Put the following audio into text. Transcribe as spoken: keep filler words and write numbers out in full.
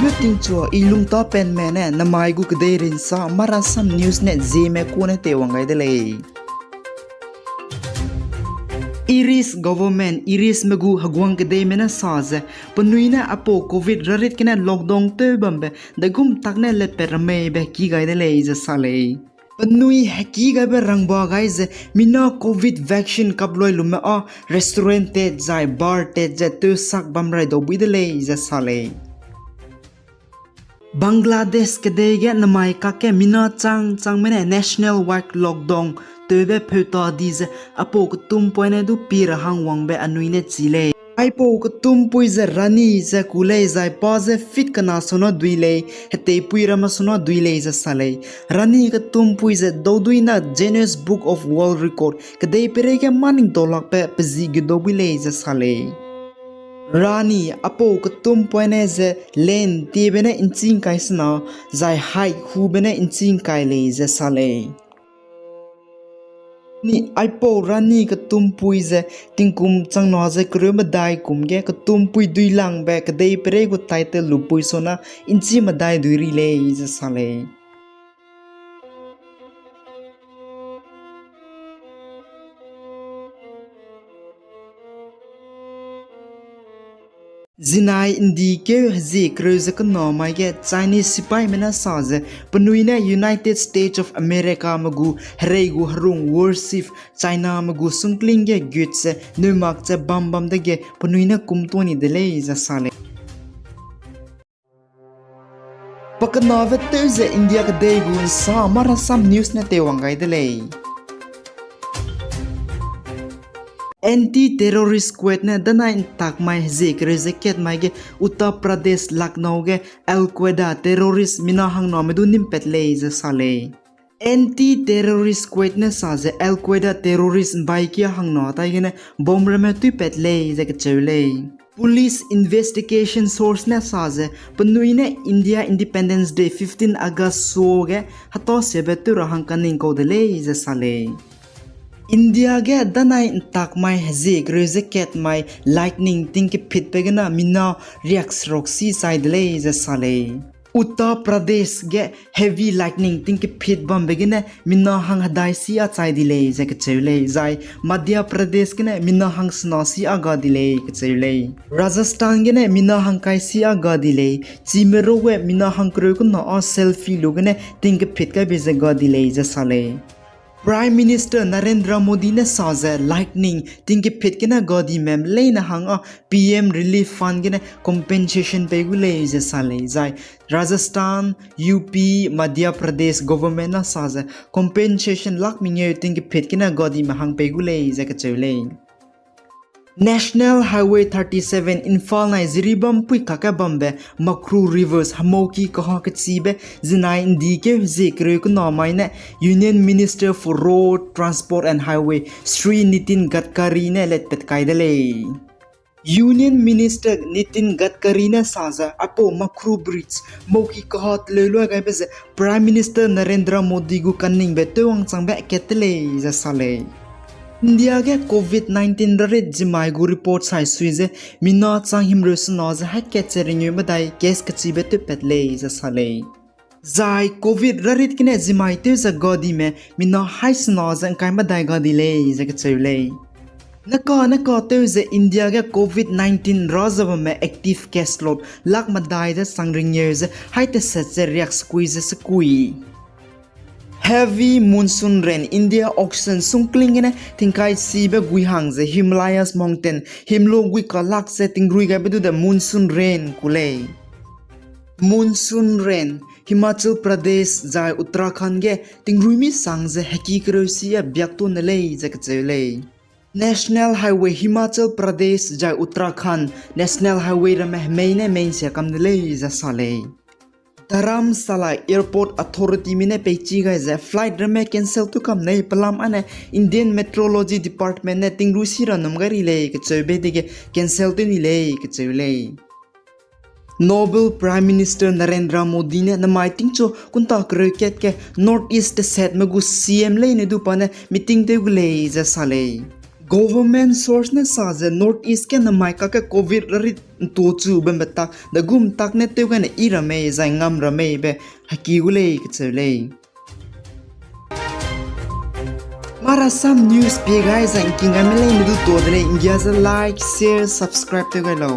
Tingchua i lungta penme ne namai gu kedei rinsa Marasam News ne Zeme kune teiwang gai de lei. Irish government, Irishme gu heguang kedeime ne sa ze, penui ne aipau Covid rarit gene lockdown tew bambe degum tak ne letpat rameibe ki gai de lei ze sa lei. Penui heki gaibe rangba gai ze, mina Covid vaccine kaploi lume â restaurant tat zai bar tat ze tewsak bam rai dau bui de lei ze sa lei. Bangladesh kedei ge namai kakge mina chang changme ne national wide lockdown tewbe pheuta di ze, aipau ketumpoine du pi ra hang wangbe anui ne chi lei. Aipau ketumpui ze Rani ze ku lei, zai pa ze feet kena sona dui lei, heteipui ramme sona dui lei ze sa lei. Rani ketumpui ze daudui na Guinness Book of World Record kedei peirei ge mâ ning daulakbe pezi gu dau bui lei ze sa lei. Rani aipau ketumpoine ze length tiebe ne inch ngkai sena, zai height hube ne inch ngkai lei ze sa lei. Ni aipau Rani ketumpui ze tingkum changna ze kereu medai kum ge ketumpui duilangbe kedei peirei gu title lupui sona inch medai dui ri lei ze sa lei. Zinai ’ndi keu hezie kereu ze kena mai ge Chinese sipaime ne sa ze, penui ne United States of Americame gu herei gu herung warship Chiname gu sungkling ge gut ze neu mak ze bam bam dege penui ne kum tuâ ni de lei ze sa lei. Pakenabe tew ze India kedei gu ’nsa Marasam News ne teiwang gai de lei. Anti-terrorist squad ne danai ’ntak mai hezie kereu ze kat mai ge Uttar Pradesh, Lucknow ge Al Qaeda terrorist mina hangname du nîmpat lei ze sa lei. Anti-terrorist squad ne sa ze Al Qaeda terrorist ’mbaikia hangna tai gene bomb ramme tuipat lei ze kacheu lei. Police investigation source ne sa ze penui ne India Independence Day fifteen August suage hetâ siabe tew ra hang kaningkau de lei ze sa lei. India ge danai ’ntak mai hezie kereu ze kat mai lightning tingkepitbe gene mina riakseruk si chai de lei ze sa lei. Uttar Pradesh ge heavy lightning tingkepit bambe gene mina hang hedai si â chai di lei ze kacheu lei, zai Madhya Pradesh gene mina hang sena si â ga di lei kacheu lei. Rajasthan gene mina hang kai si â ga di lei, chime ruge mina hang kereu kena â selfie lu gene tingkepit kaibe ze ga di lei ze sa lei. Prime Minister Narendra Modi ne sa ze lightning tingkepit gene ga dime leine hang â P M Relief Fund gene compensation pei gu lei ze sa lei, zai Rajasthan, U P, Madhya Pradesh government ne sa ze compensation lak mengeu tingkepit gene ga dime hang pei gu lei ze kacheu lei. National Highway thirty-seven Imphal nai Jiribam pui kakge bambe Makru Rivers hemauki kaha kechibe zinai ’ndi keu hezie kereu kena mai ne Union Minister for Road Transport and Highway Shri Nitin Gadkari ne letpat kai de lei. Union Minister Nitin Gadkari ne sa ze aipau Makru Bridge mauki kaha teleu lua gaibe ze Prime Minister Narendra Modi gu kaningbe tewwangchangbe kat te lei ze sa lei. India ge Covid nineteen rarit zimai gu report sai sui ze mina chang himreu sena ze hakat ze ringeu medai case kechibe tewpat lei ze sa lei. Zai Covid rarit gene zimai tew ze ga dime mina haî sena ze ’ngkai medai ga di lei ze kacheu lei. Neka neka tew ze India ge Covid nineteen ra ze bamme active case load lak medai ze chang ringeu ze haî teset ze riaksekui ze sekui. Heavy monsoon rain India ocean sungkling gene tingkai sibe gui hang ze Himalayas mountain himlo gui kalak ze tingrui gaibe du de monsoon rain ku lei. Monsoon rain Himachal Pradesh zai Uttarakhand ge tingrui mi sang ze heki kereu si â biak tu ne lei ze kacheu lei. National Highway Himachal Pradesh zai Uttarakhand National Highway ramme hemei ne mei ’nsia kam de lei ze sa lei. Dharamsala Airport Authority mi ne peichi gai ze flight ramme cancel tu kam nei pelam âne Indian Meteorology Department ne tingrui si ra num gai ri lei kacheube dege cancel tew ni lei kacheu lei. Noble Prime Minister Narendra Modi ne namai tingchu kunta kereu kat ge North East tesetme gu C M leine du pa ne meeting tew gu lei ze sa lei. Government source ne sa ze North East ge namai kakge covid rarit nto chu bambe tak, dagum tak ne tew gene i ra mei zai ngam ra mei be haki gu lei kacheu lei. Marasam news pie gai zai ngking gaime leine du to de lei, nggia ze like, share, subscribe tew gai lau.